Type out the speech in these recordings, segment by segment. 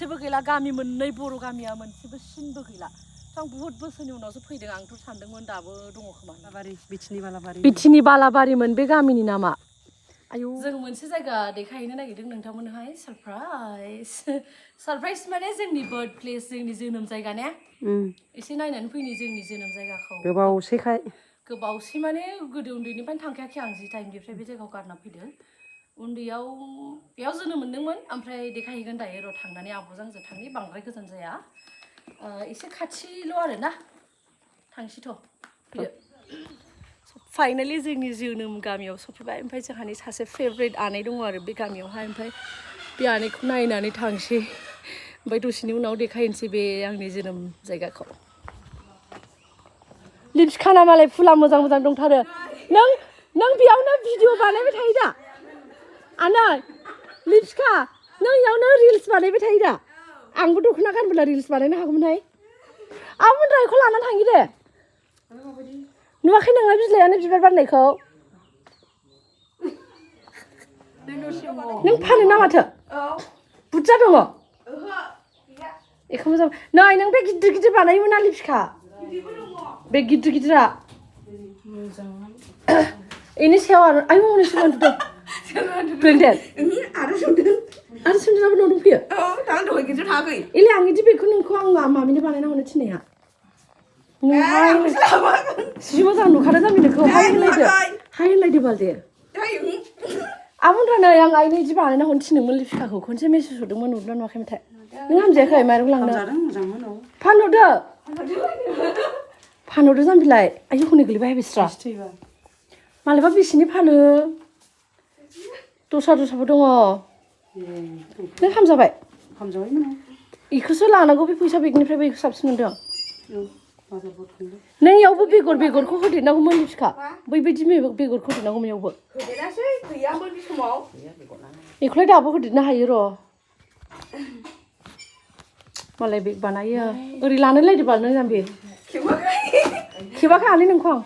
मोनसेबो गैला गामि मोननै बर' गामिया मोनसेबो सिनबो गैला आं बुहुत बोसोरनि उनावसो फैदों आंथ' सानदोंमोन दाबो दङ खोमा बिथिनि बालाबारिमोन बे गामिनि नामा आयौ जों मोनसे जायगा देखायहैनो नागिरदों नोंथांमोनहाय सारप्राइज माने जोंनि बार्थ प्लेस जोंनि जोनोम जायगा ने एसे नायनानै फैनि जोंनि जोनोम जायगाखौ गोबावसै माने गोदो उन्दैनिफ्रायनो थांखायाखै आं जि टाइमनिफ्राय बे जायगायाव गारना फैदों उन्दैयाव बेयाव जोनोम मोनदोंमोन ओमफ्राय देखायहैगोन दायो र' थांनानै आब'जों आंजों थांनि बांद्राय गोजान जाया एसे खाथिल' आरोना थांसैथ' फैदो फाइनालि जोंनि जोनोम गामियाव सफैबाय ओमफ्राय जोंहानि सासे फेभरेट आनै दङ आरो बे गामियावहाय ओमफ्राय बे आनैखौ नायनानै थांसै ओमफ्राय दसेनि उनाव देखायनोसै बे आंनि जोनोम जायगाखौ लिपस्टिकआ मालाय फुला मोजां मोजां दंथारो नों बेयावनो भिडिअ बानायबाय थायो दा आनै लिपस्टिकआ नों इयावनो रिल्स बानायबाय थायो दा आंबो दख'ना गानबोला रिल्स बानायनो हागौमोनहाय आब'मोन बेखौ लानानै थांनि दे नुवाखै नोङो बिलाइयानो बिबार बारनायखौ नों फानो ना माथो बुरजा दङ बेखौ मोजां नै नों बे गिदिर गिदिर बानायोमोन ना लिपस्टिकआ बे गिदिर गिदिरा बेनि सायाव आरो आयौ हनै सोरबा ब्रेन्डेड आरो सोमदोनाबो न'आव दंफैयो एले आं बिदि बेखौ नोंखौ आं मामिनो बानायना हरनो थिननाया जि मोजां नुखादों जामि नोंखौ हाय होनलायदो बाल दे आब'मोनहा नै आं आइनो बिदि बानायना हरनो थिनदोंमोन लिपस्टिकखौ खनसे मेसेज हरदोंमोन नुदोंना नुवाखैमोनथाय नों हामजायाखै माइरं लांनो फानहरदो जामबिलाय आयौ हनै गोलैबाय बिस्रा मालायबा बेसेनि फानो दस्राबो दङ नों हामजाबाय बेखौसो लानांगौ बे फैसा बेगनिफ्रायबो बेखौ साबसिन मोनदों नों इयावबो बेगरखौ होदेरनांगौमोन लिपस्टिकआ बैबायदि बेगरखौ होदेरनांगौमोन इयावबो बेखौलाय दाबो होदेरनो हायो र' मालाय बेग बानायो ओरै लानाय लायदो बाल नों जाम्बि खेबाखै आनै नोंखौ आं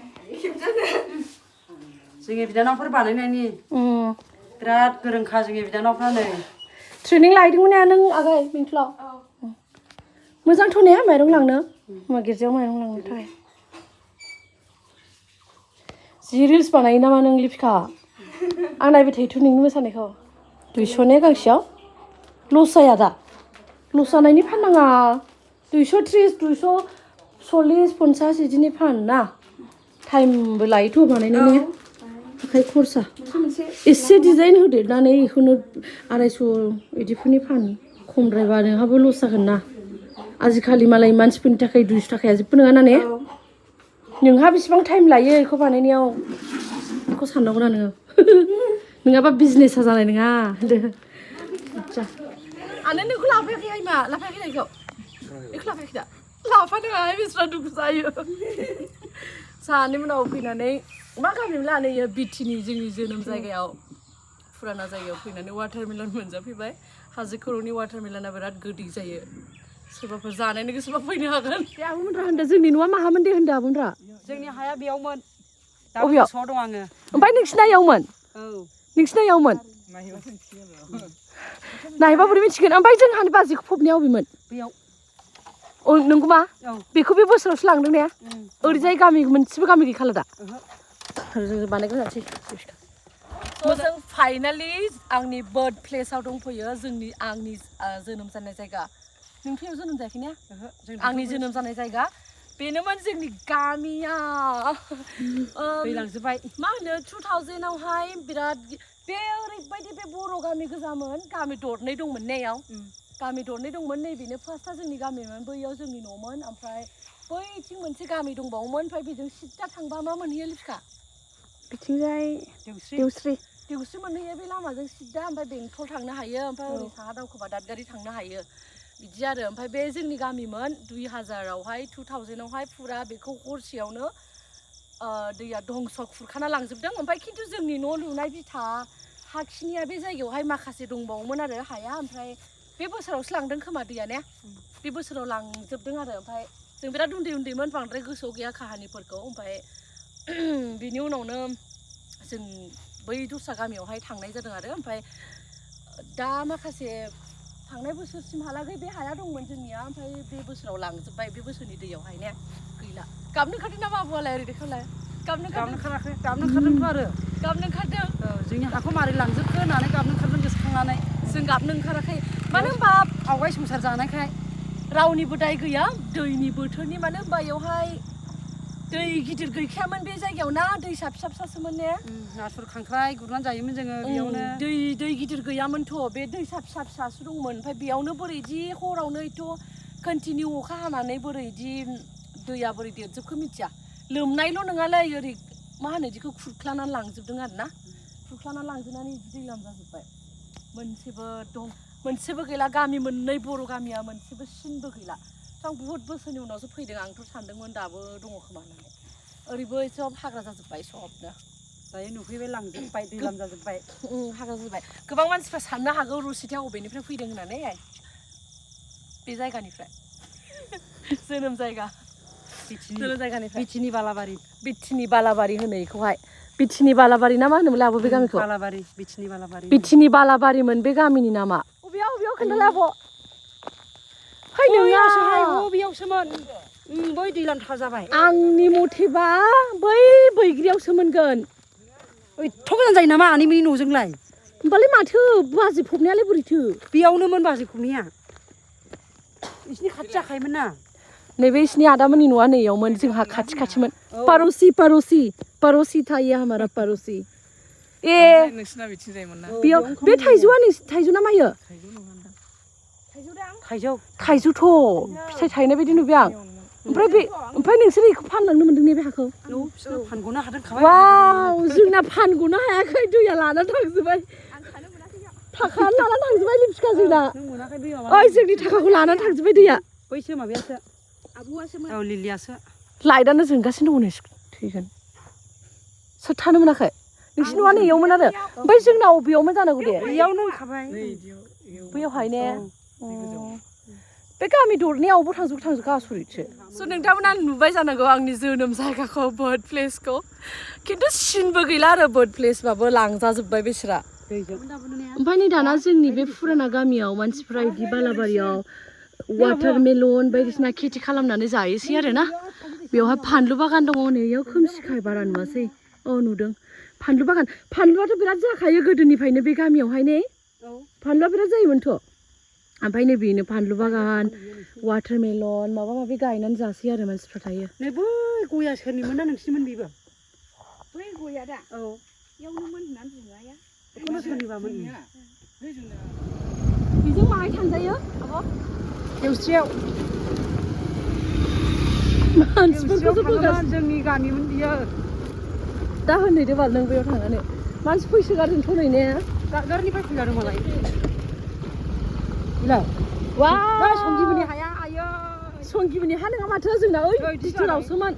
जोंनि बिनानावफोर बानायनायनि बिराद गोरोंखा जोंनि बिनानावफ्रा नै ट्रेनिं लाहैदोंमोन ना नों आगै बेंथलाव मोजांथ' ने माइरं लांनो मा गिर्जायाव माइरं लांनो थाखाय जि रिल्स बानायो नामा नों लिपस्टिकआ आं नायबाय थायोथ' नोंनि मोसानायखौ 200 ने गांसेयाव लस जाया दा लस जानायनि फाननाङा 230 240 50 बिदिनि फान ना टाइमबो लायोथ' बानायनायनि आखाइ खरसा एसे डिजाइन होदेरनानै बेखौनो 250 बिदिफोरनि फान खमद्रायबा नोंहाबो लस जागोन ना आजिखालि मालाय मानसिफोरनि थाखाय 200 थाखाया जेबो नङा ना ने नोंहा बेसेबां टाइम लायो बेखौ बानायनायाव बेखौ साननांगौ ना नोङो नङाबा बिजनेसा जानाय नङा होनदो आनै नोंखौ लाफायाखै आइमा लाफायाखै ना बेखौ लाफायाखै दा लाफादोंहाय बेसेरा दुखु जायो सानै उनाव फैनानै मा गामिमोन लानो बिटिनि जोंनि जोनोम जायगायाव फुराना जायगायाव फैनानै वाटारमेलन मोनजाफैबाय हाजो खर'नि वाटारमेलना बिराद गोदै जायो सोरबाफोर जानायनि गोसोबा फैनो हागोन दे आब'मोनहा होनदो जोंनि न'आ माहामोन दे होनदो आब'मोनहा जोंनि हाया बेयावमोन अबेयाव गोसोआव दं आङो ओमफ्राय नोंसिना इयावमोन नोंसिना इयावमोन नायबा बोरै मिथिगोन ओमफ्राय जोंहानि बाजैखौ फबनाया अबेमोन बेयाव नंगौ मा बेखौ बे बोसोरावसो लांदों ने ओरैजाय गामि मोनसेबो गामि गैखाला दा जों बानायग्रोनोसै जों फाइनालि आंनि बार्थ प्लेसाव दंफैयो आंनि जोनोम जानाय जायगा नोंथ' इयाव जोनोम जायाखै ने आंनि जोनोम जानाय जायगा बेनोमोन जोंनि गामिया दैलांजोब्बाय मा होनो 2000आवहाय बिराद बे ओरैबायदि बे बर' गामि गोजामोन गामि दरनै दंमोन ने इयाव गामि दरनै दंमोन नैबेनो फार्स्टआ जोंनि गामिमोन बैयाव जोंनि न'मोन ओमफ्राय बैथिं मोनसे गामि दंबावोमोन ओमफ्राय बेजों सिद्दा थांबा मा मोनहैयो लिपस्टिकआ बिथिंजाय देवस्रि मोनहैयो बे लामाजों सिद्दा ओमफ्राय बेंटल थांनो हायो ओमफ्राय ओरै साहा दावखोबा दादगारि थांनो हायो बिदि आरो ओमफ्राय बे जोंनि गामिमोन 2000आवहाय 2000आवहाय फुरा बेखौ हरसेयावनो दैया धंस खुरखाना लांजोबदों ओमफ्राय खिन्थु जोंनि न' लुनाय बिथा हाखिनिया बे जायगायावहाय माखासे दंबावोमोन आरो हाया ओमफ्राय बे बोसोरावसो लांदों खोमा दैया ने बे बोसोराव लांजोबदों आरो ओमफ्राय जों बिराद उन्दैमोन बांद्राय गोसोआव गैया काहानिफोरखौ ओमफ्राय बिनि उनावनो जों बै दस्रा गामियावहाय थांनाय जादों आरो ओमफ्राय दा माखासे थांनाय बोसोरसिमहालागै बे हाया दंमोन जोंनिया ओमफ्राय बे बोसोराव लांजोब्बाय बे बोसोरनि दैयावहाय ने गैला गाबनो ओंखारदों ना बाबुआलाय ओरै देखायलाय गाबनो ओंखाराखै गाबनो ओंखारदोंथ' आरो गाबनो ओंखारदों जोंनि हाखौ मारै लांजोबखो होननानै गाबनो ओंखारदों गोसोखांनानै जों गाबनो ओंखाराखै मानो होनबा आवगाय संसार जानायखाय रावनिबो दाय गैया दैनि बोथोरनि मानो होनबा बेयावहाय दै गिदिर गैखायामोन बे जायगायाव ना दैसा फिसा फिसासोमोन ने नाथुर खांख्राइ गुरनानै जायोमोन जोङो बेयावनो दै गिदिर गैयामोनथ' बे दैसा फिसा फिसासो दंमोन ओमफ्राय बेयावनो बोरै इदि हरावनो एथ' कन्टिनिउ अखा हानानै बोरै इदि दैया बोरै देरजोबखो मिथिया लोमनायल' नङालै ओरै मा होनो इदिखौ खुरख्लानानै लांजोबदों आरो ना खुरख्लानानै लांजोबनानै इदि दैलाम जाजोब्बाय मोनसेबो गैला गामि मोननै बर' गामिया मोनसेबो सिनबो गैला आं बुहुत बोसोरनि उनावसो फैदों आंथ' सानदोंमोन दाबो दङ खोमा होननानै ओरैबो सब हाग्रा जाजोब्बाय सबनो दायो नुफैबाय लांजोब्बाय दैलाम जाजोब्बाय हाग्रा जाजोब्बाय गोबां मानसिफ्रा साननो हागौ रसिताया अबेनिफ्राय फैदों होननानै बे जायगानिफ्राय जोनोम जायगा जोनोम जायगानिफ्राय बिटिनि बालाबारि होनो बेखौहाय बिटिनि बालाबारि ना मा होनोमोनलाय आब' बे गामिखौ बालाबारि बिटिनि बालाबारि बिटिनि बालाबारिमोन बे गामिनि नामा अबेयाव खोन्थालाय आब' फै नोङा बेयावसोमोन बै दैलामथार जाबाय आंनि मथेबा बै बैग्रियावसो मोनगोन एथ' गोजान जायो नामा आनैमोननि न'जोंलाय होमबालाय माथो बाजै फबनायालाय बोरैथो बेयावनोमोन बाजै फबनाया बिसिनि खाथि जाखायोमोन ना नैबे इसिनि आदामोननि न'आ नैयावमोन जोंहा खाथिमोन पड़ोसी था ये हमारा पड़ोसी ए नोंसिना बिथिं जायोमोन ना बेयाव बे थाइजौआ थाइजौ ना मायो थाइजौथ' फिथाइ थायनाय बायदि नुबाय आं ओमफ्राय नोंसोर बेखौ फानलांनो मोन्दों ने बे हाखौ फानग'नो हादों वाव जोंना फानग'नो हायाखै दैया लानानै थांजोब्बाय थाखायानो लानानै थांजोब्बाय लिपस्टिका जोंना ओइ जोंनि थाखाखौ लानानै थांजोब्बाय दैया बैसो माबायासो आब'आसोमोन औ लिलियासो लाइटआनो जोंगासिनो दङ नै थैगोन सोर थानो मोनाखै नोंसिनि न'आ नैयावमोन आरो ओमफ्राय जोंना अबेयावमोन जानांगौ दे बेयावनो ओंखारबाय बैयावहाय ने बे गामि दरनैयावबो थांजोबखा आसरितसो स' नोंथांमोना नुबाय जानांगौ आंनि जोनोम जायगाखौ बार्थ प्लेसखौ खिन्थु सिनबो गैला आरो बार्थ प्लेसबाबो लांजाजोब्बाय बेसोरा ओमफ्राय नै दाना जोंनि बे फुराना गामियाव मानसिफ्रा बिदि बालाबारियाव वाटारमेलन बायदिसिना खेथि खालामनानै जायोसै आरो ना बेवहाय फानलु बागान दङ नैयाव खोमसिखाय बारा नुवासै नुदों फानलु बागान फानलुआथ' बिराद जाखायो गोदोनिफ्रायनो बे गामियावहाय ने फानलुआ बिराद जायोमोनथ' ओमफ्राय नै बेनो फानलु बागान वाटारमेलन माबा माबि गायनानै जासै आरो मानसिफ्रा थायो नै बै गया सोरनिमोन ना नोंसिनिमोन बेबो बै गया दा बेयावनोमोन होननानै बुङो आया बेखौनो सोरनिबामोन बेजों माहाय थांजायो आब' देवस्रियाव मानसिफोरखौसो बोगासिनो जोंनि गामिमोन बियो दा होनहैदो बाल नों बैयाव थांनानै मानसि फैसोगारदोंथ' नै ने दादगारनिफ्राय फैगारदों मालाय संगिबोनि हाया आयो संगिबोनि हा नङा माथो जोंना ओइ बिथोरावसोमोन